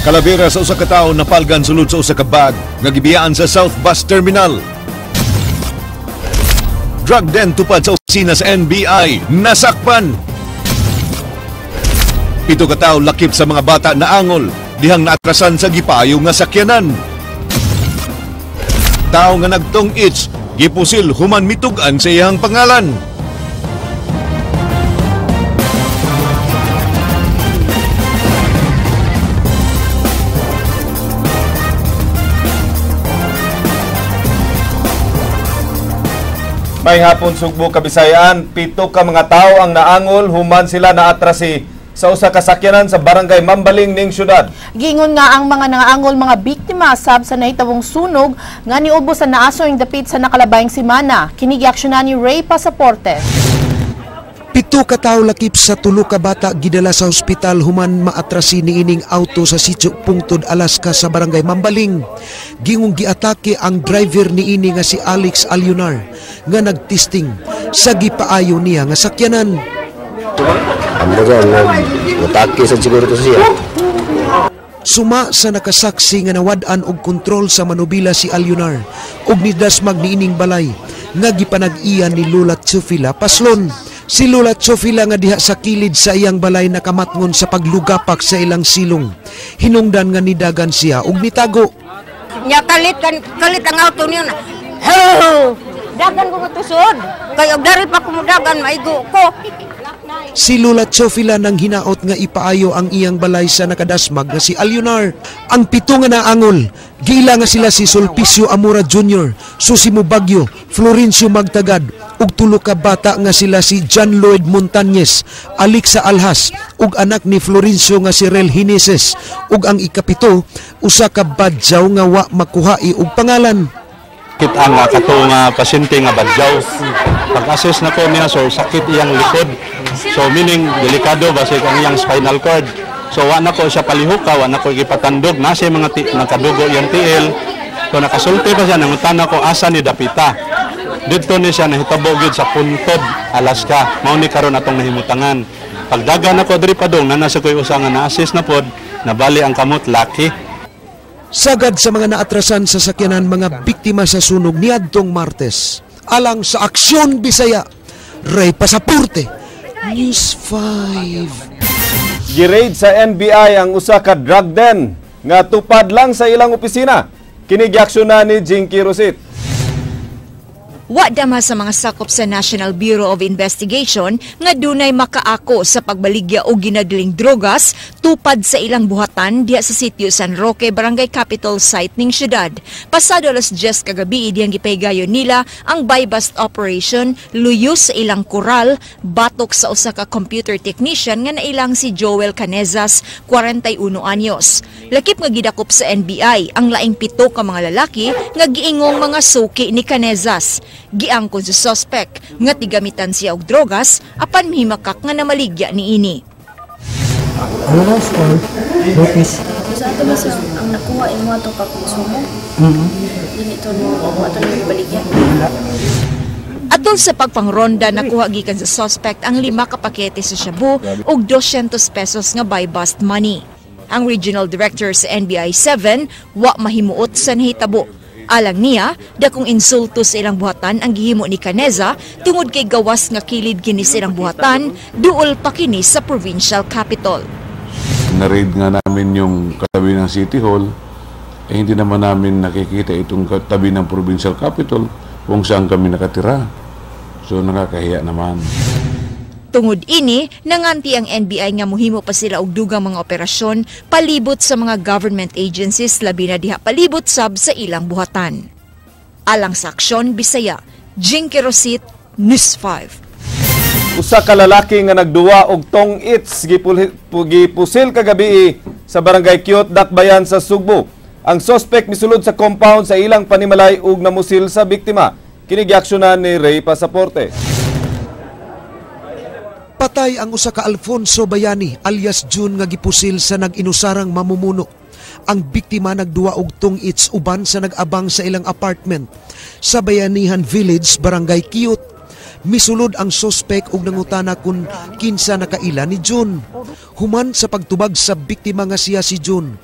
Kalabera sa usa ka tawo napalgan sulod sa usa ka bag nga gibiyaan sa South Bus Terminal. Drug den tupad sa opisina sa NBI nasakpan. 7 ka tawo lakip sa mga bata naangol dihang naatrasan sa gipayo nga sakyanan. Tawo nga nagtong-its gipusil human mitug-an sa iyang pangalan. May hapon Sugbo, Kabisayaan, 7 ka mga tao ang naangol human sila naatrasi sa usa ka sakyanan sa barangay Mambaling ning syudad. Giingon nga ang mga nangaangol mga biktima sab sa nahitawong sunog nga niubos sa naasoing dapit sa nakalabayng semana. Kini giaksyonan ni Ray Pasaporte. 7 ka tawo lakip sa 3 ka bata gidala sa ospital human maatrasi niining auto sa sitio Pungtod, Alaska sa barangay Mambaling. Gingong giatake ang driver niini nga si Alex Alionar nga nagtisting sa gipaayo niya nga sakyanan. Atake sa siguro to siya. Suma sa nakasaksi nga nawad-an og kontrol sa manubila si Alionar og nidasmag niining balay nga gipanag-iya ni Lola Tsufila Paslon. Si Lola Tsufila nga diha sa kilid sa iyang balay nakamatngon sa paglugapak sa ilang silong. Hinungdan nga nidagan siya og nitago. Nya kalit kalit ang auto niyo na. Dagan ko matusod. Kay og dari pa kumudagan maigo ko. Si Lola Tsofila nang hinaot nga ipaayo ang iyang balay sa nakadasmag nga si Alionar. Ang 7 nga naangol, giila nga sila si Sulpicio Amora Jr., Susimo Bagyo, Florencio Magtagad, ug 3 ka bata nga sila si John Lloyd Montañez, Alexa Alhas, ug anak ni Florencio nga si Rel Hineses, ug ang 7, usa ka badyaw nga wa makuhai og pangalan. Sakit ang katong pasyente nga badyaw. Pag-assess na ko niya, sir, sakit iyang likod. So meaning delikado basi ang iyang spinal cord. So wa na ko siya palihuka, wa na ko gipatandog, nasa mga nakadugo iyang tiil. So nakasulti pa siya, nangutana ko asa ni dapita. Didto ni siya nahitabo gyud sa Puntod, Alaska. Mao ni karon atong nahimutangan. Pagdagan nako diri padung, nana sa koy usa nga na-assess na pod, nabali ang kamot laki. Sagad sa mga naatrasan sa sakyanan mga biktima sa sunog niadtong Martes. Alang sa Aksyon Bisaya, Ray Pasaporte, News 5. Giraid sa NBI ang usa ka drug den nga tupad lang sa ilang opisina. Kini giaksyonan ni Jinky Rosit. Wa dama sa mga sakop sa National Bureau of Investigation nga dunay makaako sa pagbaligya og ginadling drogas tupad sa ilang buhatan diha sa sitio San Roque, Barangay Capital Site ning syudad. Pasado alas 10 kagabi diyang gipahigayon nila ang buy-bust operation luyo sa ilang kural batok sa usa ka computer technician nga nailang si Joel Canezas, 41 anyos. Lakip nga gidakop sa NBI ang laing 7 ka mga lalaki nga giingong mga suki ni Canezas. Giangkon sa suspect nga tigamitan siya og drogas apan mihimakak nga namaligya niini. Oras or notice? Sa ato ba sir, ang nakuha imo atong pagkonsumo? Dili to mo ato ni baligya. Atol sa pagpangronda nakuha gikan sa suspect ang 5 ka pakete sa shabu ug 200 pesos nga buy-bust money. Ang regional director sa NBI 7 wa mahimuot sa nahitabo. Alang niya, dakong insulto sa ilang buhatan ang gihimo ni Caneza tungod kay gawas nga kilid kini sa ilang buhatan, duol pa kini sa provincial capital. Na-raid nga namin yung katabi ng City Hall, eh hindi naman namin nakikita itong katabi ng provincial capital kung saan kami nakatira. So nakakahiya naman. Tungod ini, nanganti ang NBI nga muhimo pa sila og dugang mga operasyon palibot sa mga government agencies labi na diha palibot sab sa ilang buhatan. Alang sa Aksyon Bisaya, Jinky Rosit, News 5. Usa ka lalaki nga nagduwa og tong-its gipusil kagabi sa barangay Kiot, Dakbayan sa Sugbo. Ang suspect misulod sa compound sa ilang panimalay ug namusil sa biktima. Kini giaksyonan ni Ray Pasaporte. Patay ang usa ka Alfonso Bayani alias June nga gipusil sa nag-inusarang mamumuno. Ang biktima nagduwa og tong-its uban sa nag-abang sa ilang apartment sa Bayanihan Village, Barangay Kiot. Misulod ang sospek og nangutana kung kinsa nakaila ni June. Human sa pagtubag sa biktima nga siya si June,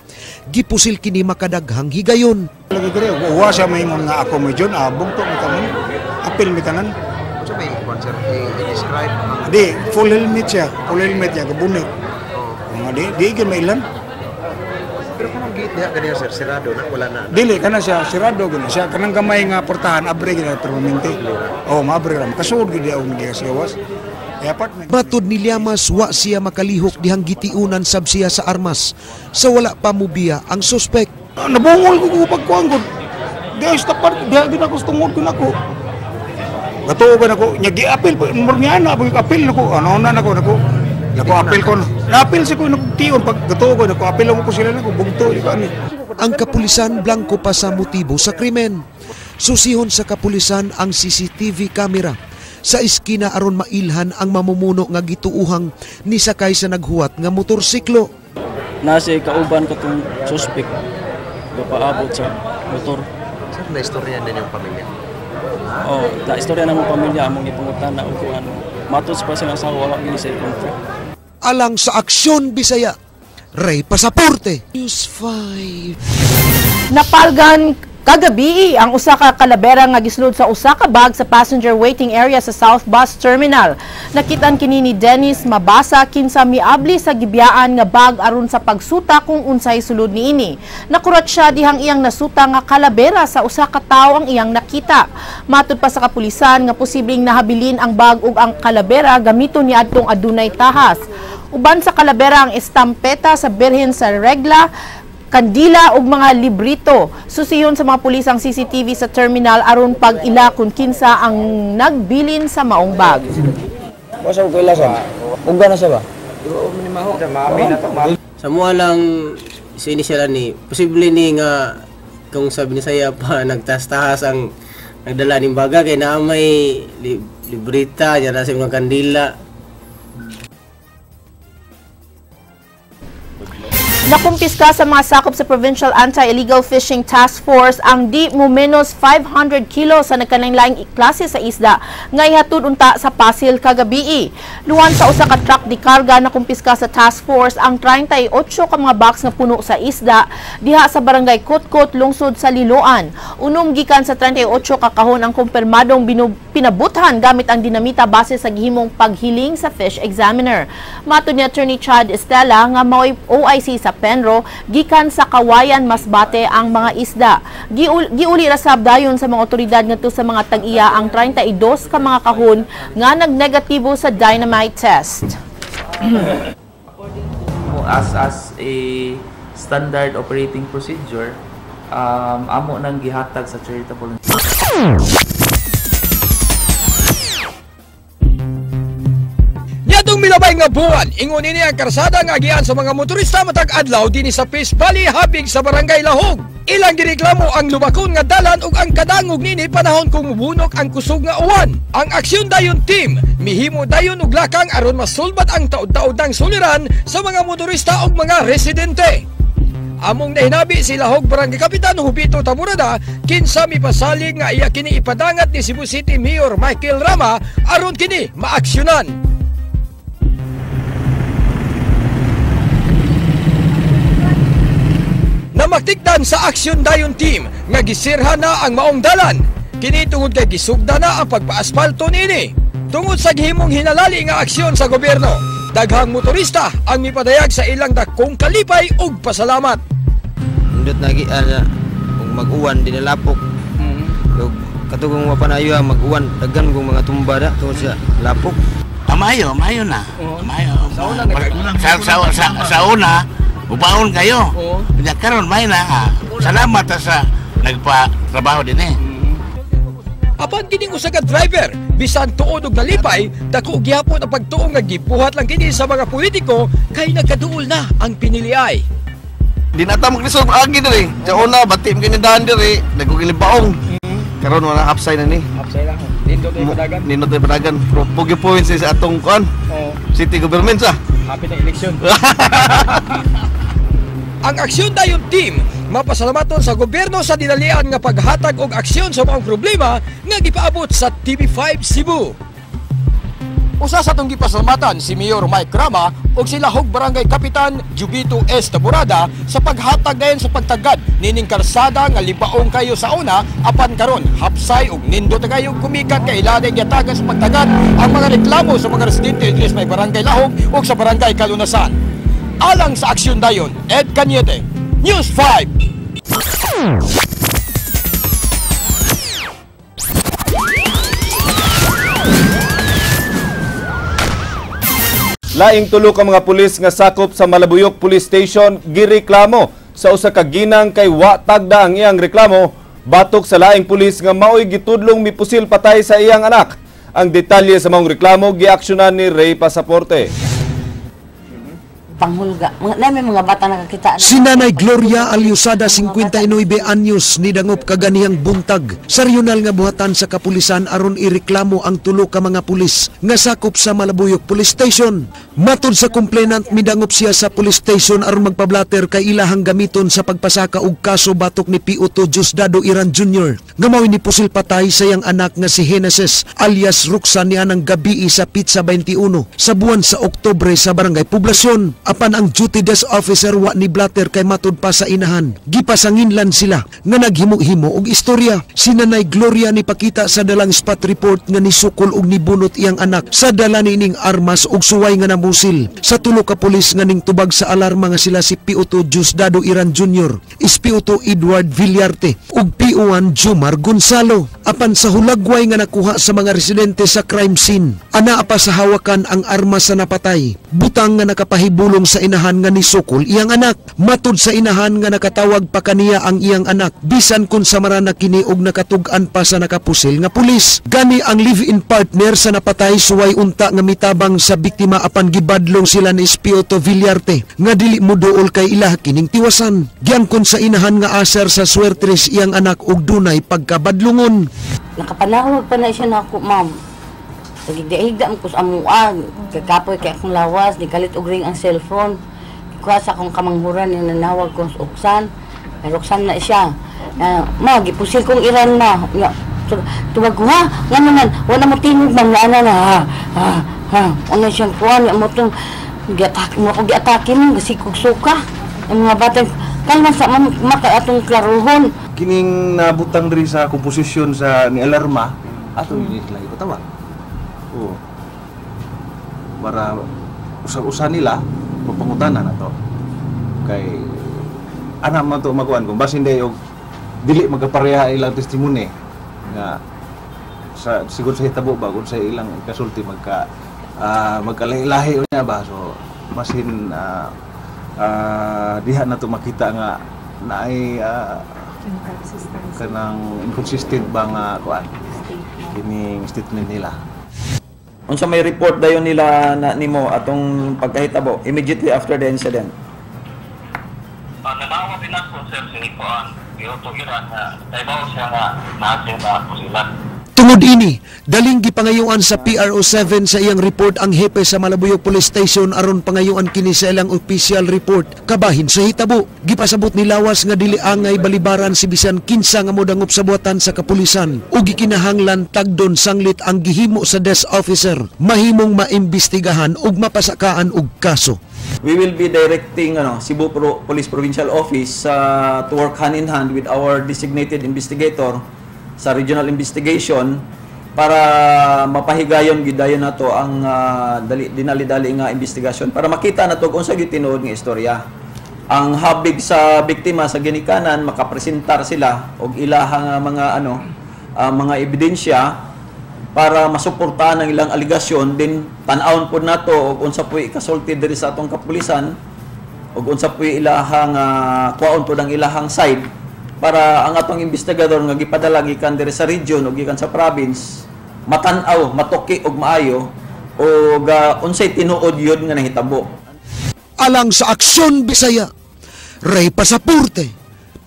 gipusil kini makadaghang higayon. Lagi kiri, uwa siya maingon nga ako mo June, bugto mi tanan, apil mi tanan. So may kwan sir, i-describe ang Di, full helmet siya, gabunit. Mga di gyud mailan. Pero kanang gate niya kaniya sir, sirado na wala na. Dili kana siya sirado gyud na siya kanang gamay nga portahan abre gyud na permanente. Oh, maabre ra. Kasuod gyud og gigawas. E apartment. Matud ni Llamas, wa siya makalihok dihang gitiunan sab siya sa armas. Sa wala pa mubiya ang sospek. Nabungol ko ko pagkuan ko. Di ay stopar, di ay ako tungod ko nako. Gatuo ba nako, nya giapil mur niya na apil nako. Ano na nako nako. Nako apil ko. Naapil si ko nagtion pag gatuo ko nako apil ko sila nako bugto di ba ni. Ang kapulisan blanko pa sa motibo sa krimen. Susihon sa kapulisan ang CCTV camera sa iskina aron mailhan ang mamumuno nga gituuhang nisakay sa naghuwat nga motorsiklo. Nasa kauban katong suspek paabot sa motor. Sir, na istorya na niyong pamilya. Oh, na istorya na mong pamilya among gipangutan na og ano. Matud pa sila sa wala gini sa contract. Alang sa Aksyon Bisaya, Ray Pasaporte, News 5. Napalgan kagabi ang usa ka kalabera nga gisulod sa usa ka bag sa passenger waiting area sa South Bus Terminal. Nakitan kini ni Dennis Mabasa kinsa miabli sa gibiyaan nga bag aron sa pagsuta kung unsay sulod niini. Nakurat siya dihang iyang nasuta nga kalabera sa usa ka tawo ang iyang nakita. Matud pa sa kapulisan nga posibleng nahabilin ang bag ug ang kalabera gamiton niadtong adunay tahas. Uban sa kalabera ang estampeta sa Birhen sa Regla, kandila ug mga librito. Susiyon sa mga pulis ang CCTV sa terminal aron pag-ila kung kinsa ang nagbilin sa maong bag. Basta ko kaila sa. Uga na siya ba? Sa mua lang sa initial ni, posible ni nga kung sa Binisaya pa nagtastahas ang nagdala ning baga kay naa may librita, nya na sa mga kandila. Nakumpiska sa mga sakop sa Provincial Anti-Illegal Fishing Task Force ang di mo menos 500 kilos sa nagkalain-laing klase sa isda nga ihatod unta sa Pasil kagabii. Luwan sa usa ka truck di karga nakumpiska sa task force ang 38 ka mga box nga puno sa isda diha sa barangay Kotkot, lungsod sa Liloan. Unom gikan sa 38 ka kahon ang kumpirmadong pinabuthan gamit ang dinamita base sa gihimong paghiling sa fish examiner. Matod ni Attorney Chad Estela nga mao'y OIC sa Penro gikan sa Kawayan, Masbate ang mga isda. Giuli ra sab dayon sa mga otoridad ngadto sa mga tag-iya ang 32 ka mga kahon nga nagnegatibo sa dynamite test. As a standard operating procedure, amo nang gihatag sa charitable. Niadtong milabay nga buwan, ingon nini ang karsada nga agian sa mga motorista matag adlaw dinhi sa Peace Valley habig sa Barangay Lahog. Ilang gireklamo ang lubakon nga dalan ug ang kadangog nini panahon kung mubunok ang kusog nga uwan. Ang Aksyon Dayon team mihimo dayon og lakang aron masulbad ang taud-taud ng suliran sa mga motorista ug mga residente. Among nahinabi si Lahog Barangay Kapitan Jubito Taburada kinsa mipasalig nga iya kini ipadangat ni Cebu City Mayor Michael Rama aron kini maaksyonan. Namaktikdan sa Aksyon Dayon team nga gisirha na ang maong dalan. Kini tungod kay gisugda na ang pagpaasfalto niini. Tungod sa gihimong hinalali nga aksyon sa gobyerno, daghang motorista ang mipadayag sa ilang dakong kalipay ug pasalamat. Nindot na ug mag-uwan dinalapok. Ug katugong mapanayo mag-uwan daghan kong mga tumba da tungod sa lapok. Amayo, amayo na. Amayo. Sa una ubaon kayo. Kaya karon may na. Salamat sa nagpa-trabaho din eh. Apan kining usa ka driver, bisan tuod og nalipay, dako gihapon ang pagtuo nga gibuhat lang kini sa mga politiko kay nagkaduol na ang piniliay. Di na ta maglisod agi diri. Sa una bati mi kini daan diri, nagugili baong. Karon wala upside na ni. Upside lang. Nindot ay padagan. Nindot ay padagan. Pugi points sa atong kuan. City government sa. Happy na eleksyon. Ang Aksyon Dayon team mapasalamaton sa gobyerno sa dinalian nga paghatag og aksyon sa maong problema nga gipaabot sa TV5 Cebu. Usa sa atong gipasalamatan si Mayor Mike Rama ug si Lahog Barangay Kapitan Jubito S. Taburada sa paghatag dayon sa pagtagad nining karsada nga libaong kayo sa una apan karon hapsay ug nindot na kayo kumikat kay iladay gihatagan sa pagtagad ang mga reklamo sa mga residente diri sa may Barangay Lahog ug sa Barangay Kalunasan. Alang sa Aksyon Dayon, Ed Cañete, News 5. Laing tulo ka mga pulis nga sakop sa Malabuyok Police Station gireklamo sa usa ka ginang kay wa tagda ang iyang reklamo batok sa laing pulis nga maoy gitudlong mipusil patay sa iyang anak. Ang detalye sa maong reklamo giaksyonan ni Ray Pasaporte. Panghulga. Mga, mga bata nakakita. Si Nanay Gloria Alyusada, 59 anyos, nidangop kaganihang buntag sa regional nga buhatan sa kapulisan aron ireklamo ang tulo ka mga pulis nga sakop sa Malabuyok Police Station. Matod sa complainant, midangop siya sa police station aron magpablater kay ilahang gamiton sa pagpasaka og kaso batok ni PO2 Diosdado Iran Jr. nga mao'y nipusil patay sa iyang anak nga si Genesis alias Roxanne nianang gabii sa Pizza 21 sa buwan sa Oktubre sa Barangay Poblacion. Apan ang duty desk officer wa ni blatter kay matud pa sa inahan. Gipasanginlan sila nga naghimo-himo og istorya. Si Nanay Gloria ni pakita sa dalang spot report nga nisukol og nibunot iyang anak sa dala niining armas og suway nga namusil. Sa tulo ka pulis nga ning tubag sa alarma nga sila si PO2 Diosdado Iran Jr., SPO2 Edward Villarte ug PO1 Jomar Gonzalo. Apan sa hulagway nga nakuha sa mga residente sa crime scene, anaa pa sa hawakan ang armas sa napatay. Butang nga nakapahibulong sa inahan nga nisukol iyang anak. Matud sa inahan nga nakatawag pa kaniya ang iyang anak bisan kun samara na kini og nakatug-an pa sa nakapusil nga pulis. Gani ang live-in partner sa napatay suway unta nga mitabang sa biktima apan gibadlong sila ni SPO2 Villarte nga dili moduol kay ilaha kining tiwasan. Giangkon sa inahan nga asar sa swertres iyang anak og dunay pagkabadlungon. Nakapanawag pa na siya nako, ma'am. Nagigda-higda ko sa amuan, kakapoy kay akong lawas, ni kalit og ring ang cellphone. Kuha sa akong kamanghuran, yung nanawag ko sa Uksan. May Roxanne na siya. Ma, gipusil kong Iran na. Tuwag ko, ha? Nga naman, wala mo tingog, ma'am, na ana na, ha? Ha? Ha? Ano siyang kuha, niya mo itong, giatake mo ako, giatake mo, gasikog suka. Ang mga bata, kalma sa maka atong klaruhon. Kining nabutang diri sa komposisyon sa ni alarma, atong ini sila ipatawag. Oo. Para usab-usa nila mapangutana na to. Kay ana man to makuan kung basin day og dili magkapareha ilang testimony nga sa siguro sa hitabo ba kung sa ilang kasulti magka magkalahi-lahi unya ba, so masin diha na to makita nga naay kanang inconsistent ba nga kuan kining statement nila. Unsa may report dayon nila na nimo atong pagkahitabo immediately after the incident? Nanawag din ako sir si kuan giuto Iran nga kay siya nga naa siya na pusilan. Tungod ini, daling gipangayuan sa PRO7 sa iyang report ang hepe sa Malabuyok Police Station aron pangayuan kini sa ilang official report kabahin sa hitabo. Gipasabot ni Lawas nga dili angay balibaran si bisan kinsa nga modangop sa buhatan sa kapulisan ug gikinahanglan tagdon sanglit ang gihimo sa desk officer mahimong maimbestigahan ug mapasakaan og kaso. We will be directing Cebu Police Provincial Office to work hand in hand with our designated investigator sa regional investigation para mapahigayon gidayon nato ang dinali-dali nga investigasyon para makita nato kung unsa gyud tinuod nga istorya. Ang habig sa biktima sa ginikanan makapresentar sila og ilahang mga mga ebidensya para masuportahan ang ilang aligasyon, din tan-awon pod nato og unsa puy ikasulti diri sa atong kapulisan og unsa puy ilahang kuwaon pod ang ilahang side para ang atong investigador nga gipadala gikan diri sa region o gikan sa province matan-aw, matuki og maayo og unsay tinuod yun nga nahitabo. Alang sa Aksyon Bisaya, Ray Pasaporte,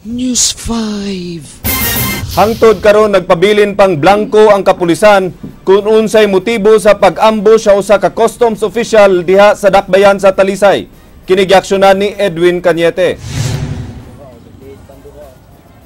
News 5. Hangtod karon nagpabilin pang blanko ang kapulisan kung unsay motibo sa pag-ambush sa usa ka customs official diha sa Dakbayan sa Talisay. Kini giaksyonan ni Edwin Cañete.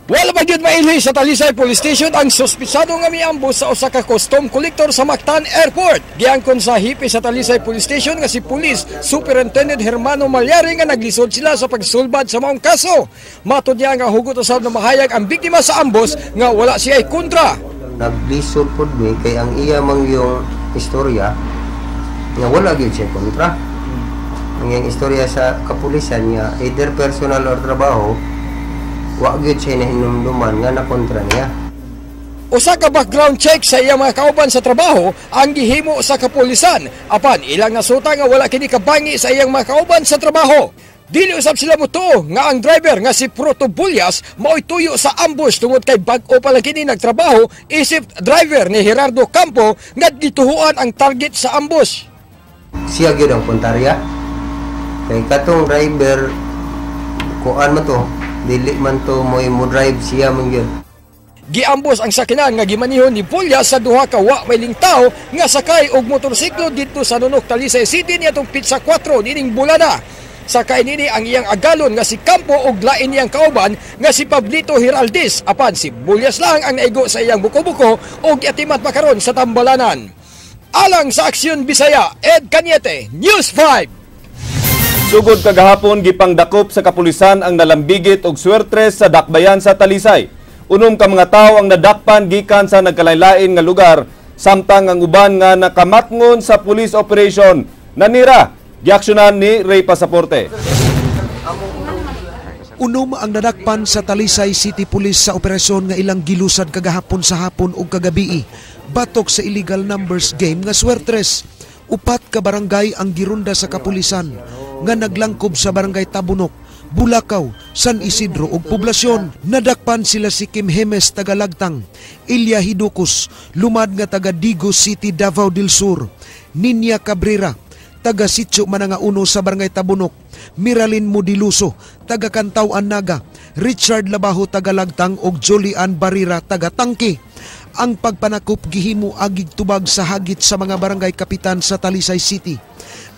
Wala pa gyud mailhi sa Talisay Police Station ang suspitsado nga miambos sa usa ka custom collector sa Mactan Airport. Giangkon sa hepe sa Talisay Police Station nga si Police Superintendent Hermano Malyari nga naglisod sila sa pagsulbad sa maong kaso. Matod niya nga hugot usab na mahayag ang biktima sa ambos nga wala siya kontra. Naglisod pud mi kay ang iya mang yung istorya nga wala gyud siya kontra. Ang iyang istorya sa kapulisan niya either personal or trabaho, wa gyud siya nahinumduman nga nakontra niya. Usa ka background check sa iyang mga kauban sa trabaho ang gihimo sa kapulisan apan ilang nasuta nga wala kini kabangi sa iyang mga kauban sa trabaho. Dili usab sila motuo nga ang driver nga si Proto Bulyas mao'y tuyo sa ambush tungod kay bag-o pa lang kini nagtrabaho isip driver ni Gerardo Campo nga gituhuan ang target sa ambush. Siya gyud ang puntarya. Kay katong driver kuan man to, dili man to mo'y mo drive, siya man gyud. Giambos ang sakinan nga gimanihon ni Bulyas sa duha ka wa may lingtaw nga sakay og motorsiklo didto sa Nunok, Talisay City niadtong pitsa 4 nining bulana. Sakay nini ang iyang agalon nga si Campo og lain niyang kauban nga si Pablito Giraldez apan si Bulyas lang ang naigo sa iyang buko-buko og giatimat makaron sa tambalanan. Alang sa Aksyon Bisaya, Ed Cañete, News 5. Sugod kagahapon gipangdakop sa kapulisan ang nalambigit og swertres sa Dakbayan sa Talisay. 6 ka mga tawo ang nadakpan gikan sa nagkalain-lain nga lugar samtang ang uban nga nakamatngon sa police operation nanira. Giaksyonan ni Ray Pasaporte. 6 ang nadakpan sa Talisay City Police sa operasyon nga ilang gilusad kagahapon sa hapon ug kagabii batok sa illegal numbers game nga swertres. 4 ka barangay ang girunda sa kapulisan nga naglangkob sa barangay Tabunok, Bulacau, San Isidro ug Poblasyon. Nadakpan sila si Kim Hemes taga Lagtang, Ilya Hiducos, lumad nga taga Digos City, Davao del Sur, Ninya Cabrera, taga Sitio Manangauno sa barangay Tabunok, Miralin Modiluso, taga Cantaw-an Naga, Richard Labajo taga Lagtang ug Julian Barira taga Tangke. Ang pagpanakop gihimo agig tubag sa hagit sa mga barangay kapitan sa Talisay City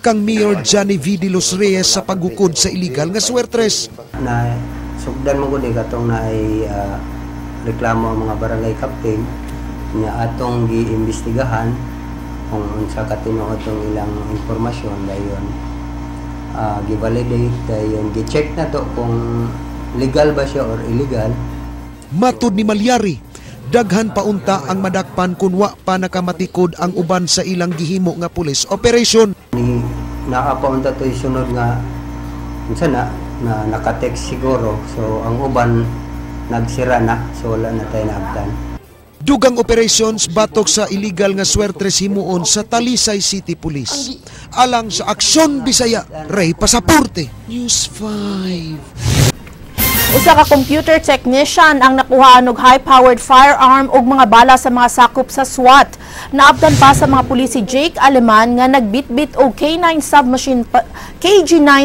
kang Mayor Johnny V. de los Reyes sa paggukod sa illegal nga swertres. Na sugdan mo gud katong na ay reklamo ang mga barangay captain nga atong giimbestigahan kung unsa ka tinuod tong ilang impormasyon, dayon gi-validate, dayon gi-check na to kung legal ba siya or illegal. Matud ni Malyari, daghan pa unta ang madakpan kun wa pa nakamatikod ang uban sa ilang gihimo nga police operation. Ni naa pa unta to'y sunod nga unsa na naka-text siguro, so ang uban nagsira na, so wala na tayo naabtan. Dugang operations batok sa illegal nga swertres himuon sa Talisay City Police. Alang sa Aksyon Bisaya, Ray Pasaporte, News 5. Usa ka computer technician ang nakuhaan og high-powered firearm ug mga bala sa mga sakop sa SWAT. Naabtan pa sa mga pulis si Jake Aleman nga nagbitbit og KG9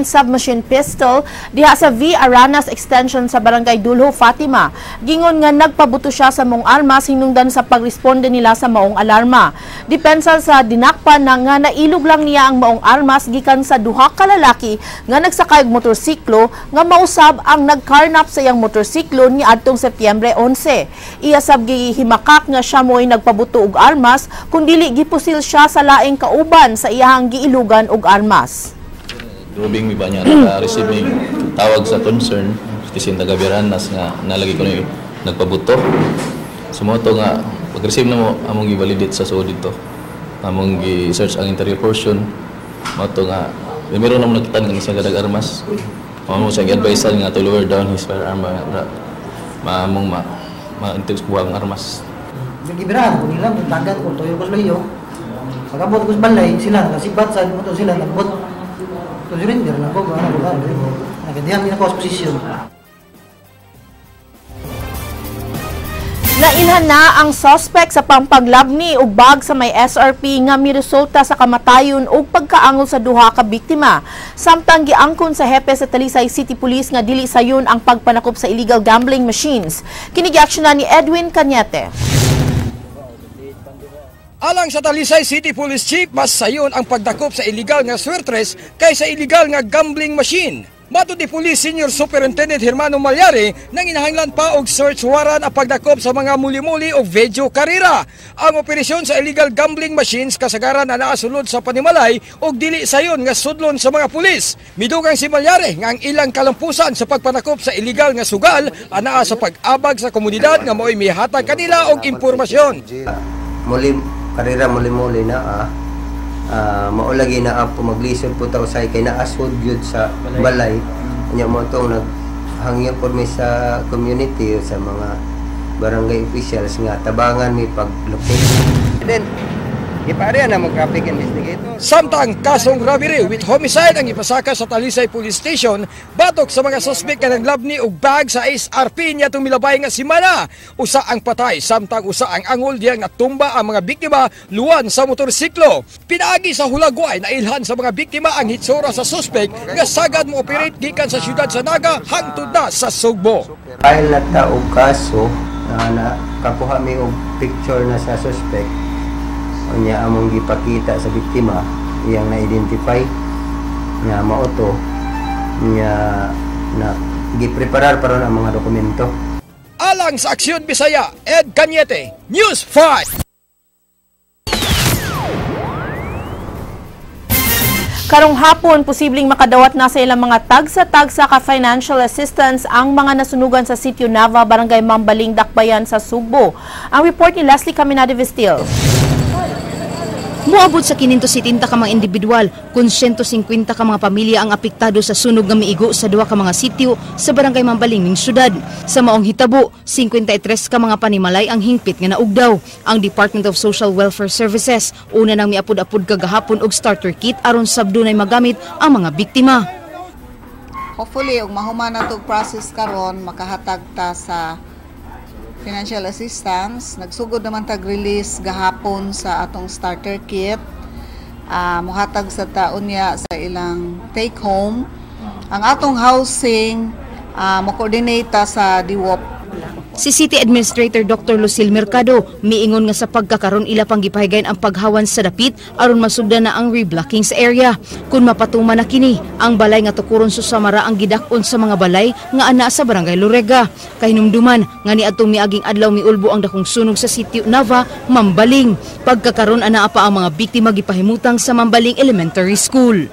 submachine pistol diha sa V. Aranas Extension sa Barangay Dulho, Fatima. Gingon nga nagpabuto siya sa maong armas hinungdan sa pagresponde nila sa maong alarma. Depensa sa dinakpan na nga nailog lang niya ang maong armas gikan sa duha ka lalaki nga nagsakay og motorsiklo nga mausab ang nagkarnap sa iyang motorsiklo ni adtong Setyembre 11. Iya sab gihimakak nga siya mo'y nagpabuto og armas kun dili gipusil siya sa laing kauban sa iyahang giilugan og armas. Grubing mi ba niya naka-receive mi tawag sa concern citizen taga Biranas nga nalagi ko ni nagpabuto. So mo to nga pag-receive na mo among gi-validate sa suod dito. Among gi-search ang interior portion. Mo to nga meron na mo nakitan nga siya kadag armas. Mamo siya gi-advisean nga to lower down his firearm maamong ma-introduce ko ang armas. Gibirahan ko nila, tagat ko tuyo ko sa layo. Pag-abot ko sa balay, sila nakasibat sa mo to sila nagbot. To surrender lang ko, ano ko. Nagadihan nila ko sa posisyon. Nailhan na ang suspect sa pampaglabni og bag sa may SRP nga miresulta sa kamatayon ug pagkaangol sa duha ka biktima. Samtang giangkon sa hepe sa Talisay City Police nga dili sayon ang pagpanakop sa illegal gambling machines. Kini giaksyonan ni Edwin Cañete. Alang sa Talisay City Police Chief, mas sayon ang pagdakop sa illegal nga swertres kaysa illegal nga gambling machine. Matod ni Police Senior Superintendent Hermano Malyari, nang inahanglan pa og search warrant ang pagdakop sa mga muli-muli og video karera. Ang operasyon sa illegal gambling machines kasagaran na naasulod sa panimalay og dili sayon nga sudlon sa mga pulis. Midugang si Malyari nga ang ilang kalampusan sa pagpanakop sa illegal nga sugal anaa sa pag-abag sa komunidad nga mao'y mihatag kanila og impormasyon. Muli karera muli-muli na mao lagi na po maglisod po ta usay kay naasod gyud sa balay. Nya mo tong naghangyo pod mi sa community, sa mga barangay officials nga tabangan mi pag-locate. Then gipareha na mo traffic investigator. Samtang kasong robbery with homicide ang ipasaka sa Talisay Police Station batok sa mga suspect nga naglabni og bag sa SRP niya itong milabay nga simana. Usa ang patay samtang usa ang angol diyang natumba ang mga biktima luwan sa motorsiklo. Pinaagi sa hulagway na ilhan sa mga biktima ang hitsura sa suspect nga sagad mo operate gikan sa siyudad sa Naga hangtod na sa Sugbo. File na ta og kaso na kakuha mi og picture na sa suspect. Unya among gipakita sa biktima, iyang na-identify nga mao to, nya na gipreparar pa ron ang mga dokumento. Alang sa Aksyon Bisaya, Ed Cañete, News 5. Karong hapon, posibleng makadawat na sa ilang mga tagsa-tagsa ka financial assistance ang mga nasunugan sa Sitio Nava, Barangay Mambaling, Dakbayan sa Sugbo. Ang report ni Leslie Caminade Vestil. Moabot sa 570 ka mga individual, kun 150 ka mga pamilya ang apektado sa sunog nga miigo sa duha ka mga sitio sa Barangay Mambaling ning syudad. Sa maong hitabo, 53 ka mga panimalay ang hingpit nga naugdaw. Ang Department of Social Welfare Services una nang miapod-apod kagahapon og starter kit aron sab dunay magamit ang mga biktima. Hopefully ug mahuman na tog process karon, makahatag ta sa financial assistance. Nagsugod naman tag release gahapon sa atong starter kit. Muhatag sa taon niya sa ilang take home. Ang atong housing mo-coordinate ta sa DWOP. Si City Administrator Dr. Lucille Mercado miingon nga sa pagkakaron ila pang gipahigayon ang paghawan sa dapit aron masugdan na ang reblocking sa area. Kun mapatuma na kini, ang balay nga tukuron sa Samara ang gidak-on sa mga balay nga ana sa Barangay Lorega. Kahinumduman nga niadtong miaging adlaw miulbo ang dakong sunog sa Sitio Nava, Mambaling. Pagkakaron ana pa ang mga biktima gipahimutang sa Mambaling Elementary School.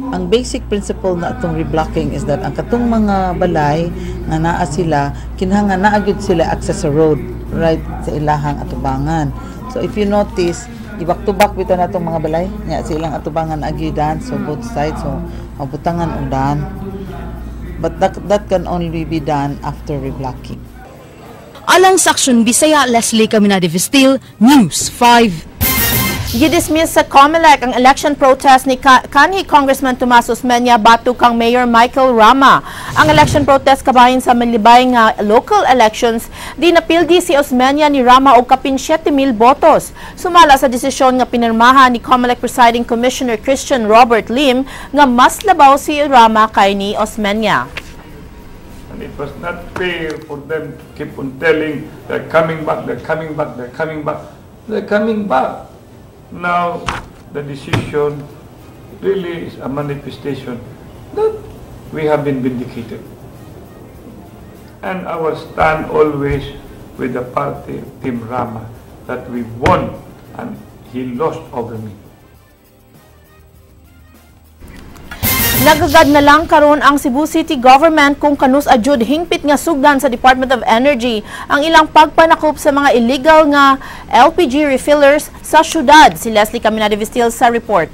Ang basic principle na atong reblocking is that ang katong mga balay nga naa sila, kinahanglan naa gyud sila access sa road right sa ilahang atubangan. So if you notice, i-back to back bitaw natong mga balay nya sa ilang atubangan agyudan, so both sides, so mabutangan og daan. But that can only be done after reblocking. Alang sa Aksyon Bisaya, Leslie Caminade Vestil, News 5. Gidismiss sa COMELEC ang election protest ni kanhi Congressman Tomas Osmeña batok kang Mayor Michael Rama. Ang election protest kabahin sa malibay nga local elections, di napildi si Osmeña ni Rama og kapin 7,000 botos. Sumala sa desisyon nga pinirmahan ni COMELEC Presiding Commissioner Christian Robert Lim nga mas labaw si Rama kay ni Osmeña. And it was not fair for them to keep on telling they're coming back, they're coming back, they're coming back, they're coming back. Now, the decision really is a manifestation that we have been vindicated. And our stand always with the party, Team Rama, that we won and he lost over me. Nagagad na lang karon ang Cebu City Government kung kanus adjud hingpit nga sugdan sa Department of Energy ang ilang pagpanakop sa mga illegal nga LPG refillers sa syudad. Si Leslie Caminade Vestil sa report.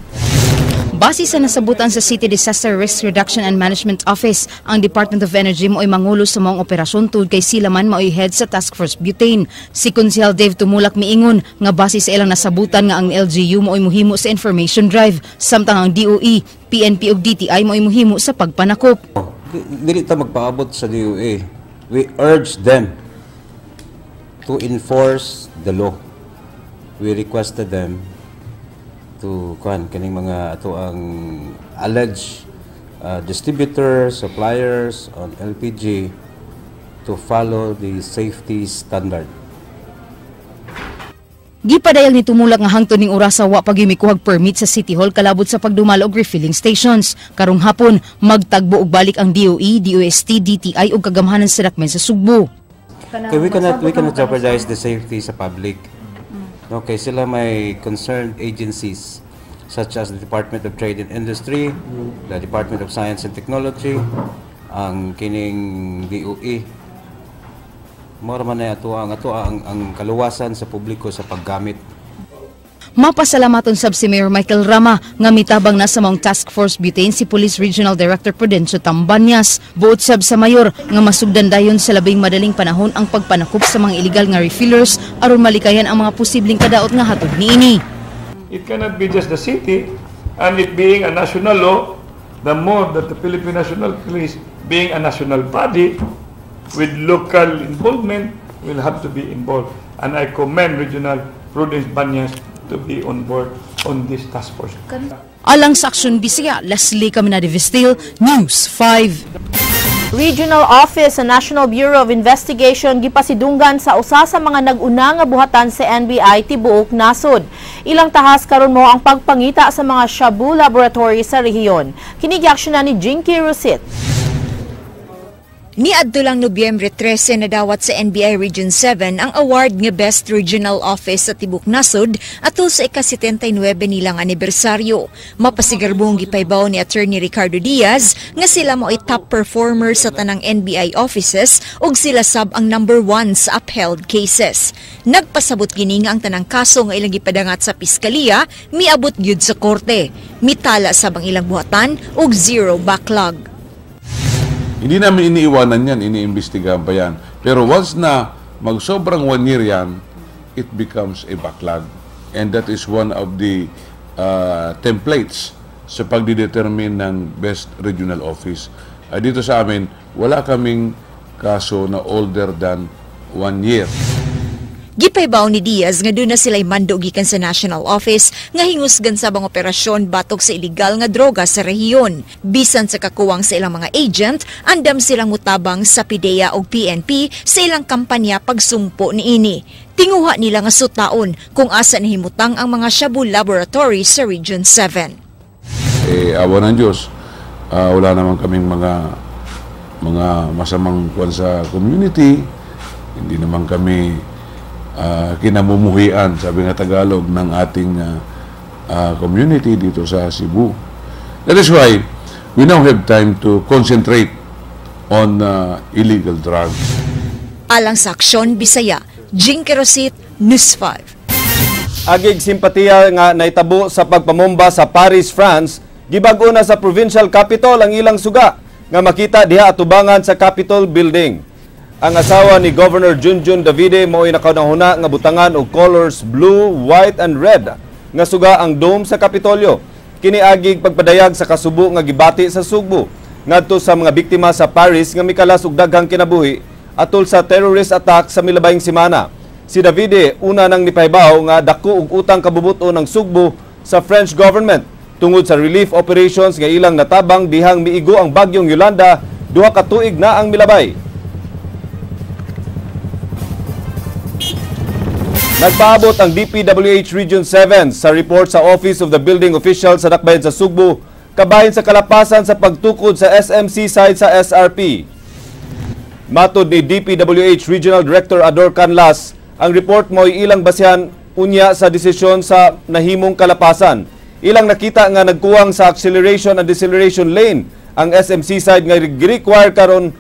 Base sa nasabutan sa City Disaster Risk Reduction and Management Office, ang Department of Energy mo'y mangulo sa maong operasyon tungod kay sila man mao'y head sa Task Force Butane. Si Konsehal Dave Tumulak miingon nga base sa ilang nasabutan nga ang LGU mo'y muhimo sa information drive, samtang ang DOE, PNP ug DTI mo'y muhimo sa pagpanakop. Dili ta magpaabot sa DOE. We urge them to enforce the law. We requested them to kuan kaning mga ato ang alleged distributors, suppliers on LPG to follow the safety standard. Gipadayag ni Tumulak nga hangtod ning orasa wa pa gyud mikuhag permit sa City Hall kalabot sa pagdumala og refilling stations. Karong hapon, magtagbo og balik ang DOE, DOST, DTI ug kagamhanan sa Dakmen sa Sugbo. Okay, we cannot jeopardize the safety sa public. Okay, sila may concerned agencies such as the Department of Trade and Industry, the Department of Science and Technology, ang kining DOE. Mao man na ato ang kaluwasan sa publiko sa paggamit. Mapasalamaton sab si Mayor Michael Rama nga mitabang na sa maong Task Force Butane si Police Regional Director Prudencio Tambanyas. Buot sab sa mayor nga masugdan dayon sa labing madaling panahon ang pagpanakop sa mga illegal nga refillers aron malikayan ang mga posibleng kadaot nga hatod niini. It cannot be just the city, and it being a national law, the more that the Philippine National Police, being a national body with local involvement, will have to be involved. And I commend Regional Prudence Banyas to be on board on this task force. Alang sa Aksyon Bisaya, Leslie Caminade Vestil, News 5. Regional Office sa National Bureau of Investigation gipasidunggan sa usa sa mga nag-una nga buhatan sa NBI tibuok nasod. Ilang tahas karon mo ang pagpangita sa mga shabu laboratory sa rehiyon. Kini giaksyonan ni Jinky Rusit. Niadto lang Nobyembre 13 nadawat sa NBI Region 7 ang award nga Best Regional Office sa Tibok Nasod atol sa ika-79 nilang anibersaryo. Mapasigarbong gipaybaw ni Attorney Ricardo Diaz nga sila mo'y top performer sa tanang NBI offices ug sila sab ang number 1 sa upheld cases. Nagpasabot kini nga ang tanang kaso nga ilang gipadangat sa piskalya miabot gyud sa korte. Mitala sab ang ilang buhatan ug zero backlog. Hindi namin iniiwanan yan, iniimbestigahan pa yan. Pero once na magsobrang 1 year yan, it becomes a backlog. And that is one of the templates sa pagdidetermine ng best regional office. Dito sa amin, wala kaming kaso na older than 1 year. Gipaybaw ni Diaz nga duna sila'y mando gikan sa National Office nga hingusgan sa bang operasyon batok sa ilegal nga droga sa rehiyon. Bisan sa kakuwang sa ilang mga agent, andam silang mutabang sa PDEA og PNP sa ilang kampanya pagsumpo niini. Tinguha nila nga sutaon kung asa nahimutang ang mga shabu laboratory sa Region 7. Eh, awa ng Diyos, wala naman kaming mga masamang kwan sa community. Hindi naman kami kinamumuhian, sabi nga Tagalog, ng ating community dito sa Cebu. That is why we now have time to concentrate on illegal drugs. Alang sa Aksyon Bisaya, Jinky Rosit, News 5. Agig simpatiya nga naitabo sa pagpamomba sa Paris, France, gibag-o na sa provincial capital ang ilang suga nga makita diha atubangan sa Capitol Building. Ang asawa ni Governor Junjun Davide mao'y nakaunahuna nga butangan og colors blue, white and red nga suga ang dome sa Kapitolyo. Kini agig pagpadayag sa kasubo nga gibati sa Sugbo ngadto sa mga biktima sa Paris nga mikalas og daghang kinabuhi atol sa terrorist attack sa milabayng semana. Si Davide una nang nipahibaw nga dako og utang kabubuton ng Sugbo sa French government tungod sa relief operations nga ilang natabang dihang miigo ang bagyong Yolanda 2 ka tuig na ang milabay. Nagpaabot ang DPWH Region 7 sa report sa Office of the Building Official sa Dakbayan sa Sugbo kabahin sa kalapasan sa pagtukod sa SMC side sa SRP. Matod ni DPWH Regional Director Ador Canlas, ang report mo'y ilang basihan unya sa desisyon sa nahimong kalapasan. Ilang nakita nga nagkuwang sa acceleration and deceleration lane ang SMC side nga require karon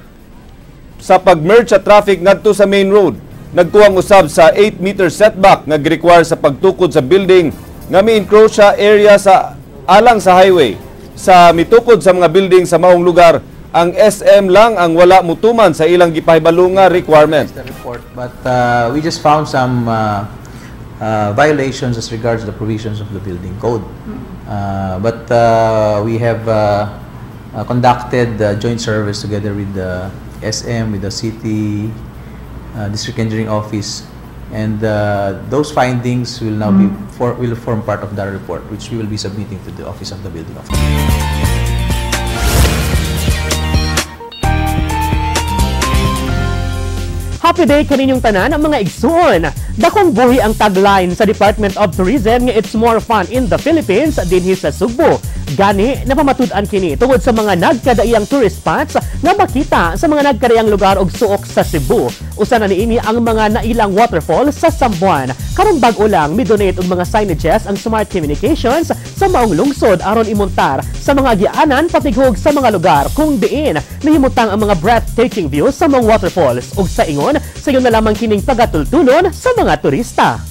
sa pag-merge sa traffic ngadto sa main road. Nagkuwang usab sa 8-meter setback nga gi-require sa pagtukod sa building nga mi-encroach sa area sa alang sa highway. Sa mitukod sa mga building sa maong lugar, ang SM lang ang wala mutuman sa ilang gipahibalo nga requirement. Report, but we just found some violations as regards the provisions of the building code. But we have conducted joint service together with the SM, with the city District Engineering Office, and those findings will now be will form part of that report, which we will be submitting to the Office of the Building Officer. Happy day kaninyong tanan ang mga igsoon. Dakong buhi ang tagline sa Department of Tourism nga it's more fun in the Philippines dinhi sa Sugbo. Gani napamatud-an kini tungod sa mga nagkadaiyang tourist spots nga makita sa mga nagkadaiyang lugar og suok sa Cebu. Usa na niini ang mga nailang waterfall sa Sambuan. Karon bag-o lang midonate og mga signages ang Smart Communications sa maong lungsod aron imontar sa mga gianan patighog sa mga lugar kung diin nahimutang ang mga breathtaking views sa mga waterfalls ug sa ingon sayon na lamang kining pagatultulon sa mga turista.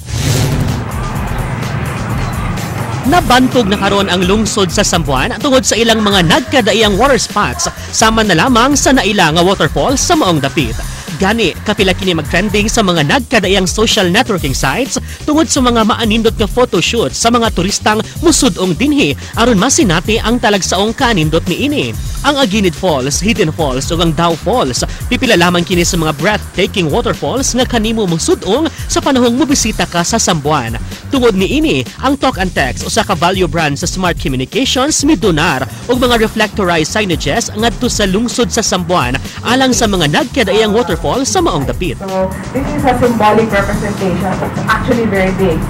Nabantog na karon ang lungsod sa Sambuan tungod sa ilang mga nagkadaiyang water spots sama na lamang sa naila nga waterfall sa maong dapit. Gani, kapila kini magtrending sa mga nagkadaiyang social networking sites tungod sa mga maanindot nga photoshoots sa mga turistang musudong dinhi aron masinati ang talagsaong kaanindot niini. Ang Aguinid Falls, Hidden Falls ug ang Dow Falls, pipila lamang kini sa mga breathtaking waterfalls nga kanimo musudong sa panahong mobisita ka sa Sambuan. Tungod niini, ang Talk and Text usa ka value brand sa Smart Communications midonar og mga reflectorized signages ngadto sa lungsod sa Sambuan alang sa mga nagkadaiyang waterfall sa maong dapit. So this is a symbolic representation. It's actually very big.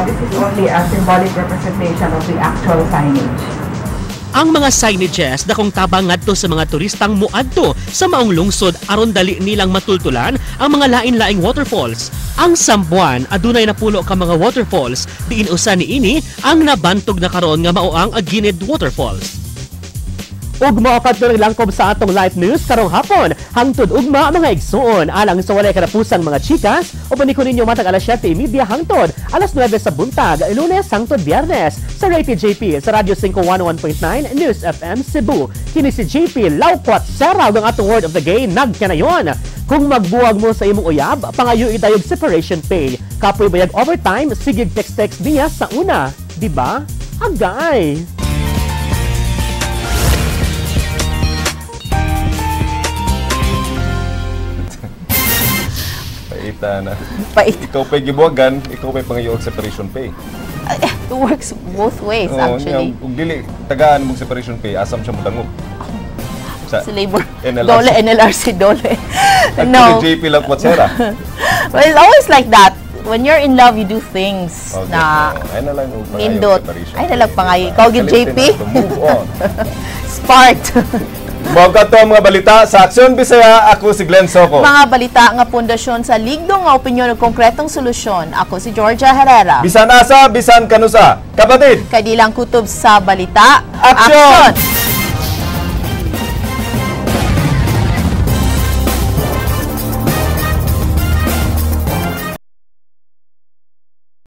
This is only a symbolic representation of the actual signage. Ang mga signages dakong tabang ngadto sa mga turistang muadto sa maong lungsod aron dali nilang matultulan ang mga lain-laing waterfalls. Ang Sambuan adunay napulo ka mga waterfalls, diin usa niini ang nabantog na karon nga mao ang Aguinid Waterfalls. Ug mao kadto ang langkob sa atong live news karong hapon. Hangtod ugma mga igsuon alang sa walay karapusang mga chikas, uban ko ninyo matag alas 7:30 hangtod alas 9 sa buntag, Lunes hangtod Biyernes sa Rated JP sa Radyo 5 101.9 News FM Cebu. Kini si JP Laukwat Sera ang atong word of the game nagkanayon. Kung magbuwag mo sa imong uyab, pangayo idayog separation pay. Kapoy bayag overtime, sigig text-text niya sa una, di ba? Agay. Paita na. Paita. Ikaw pa'y gibuwagan, ikaw pa'y pangayo og separation pay. It works both ways, Oo, actually. niya, kung dili, tagaan mong separation pay, asam siya mudangog. Sa labor. NLRC. Dole, NLRC, dole. At No. JP Lacuatsera. Well, it's always like that. When you're in love, you do things Okay. na Ay na lang og pangayo nindot. separation Ay na lang pangayo. Ikaw, gid, Kalimtin JP? na to. Move on. Sparked. Mao to ang mga balita sa Aksyon Bisaya. Ako si Glenn Soco. Mga balita nga pundasyon sa ligdong nga opinyon ug konkretong solusyon. Ako si Georgia Herrera. Bisan asa, bisan kanusa. Kapatid, Kay di lang kutob sa balita. Aksyon! Aksyon!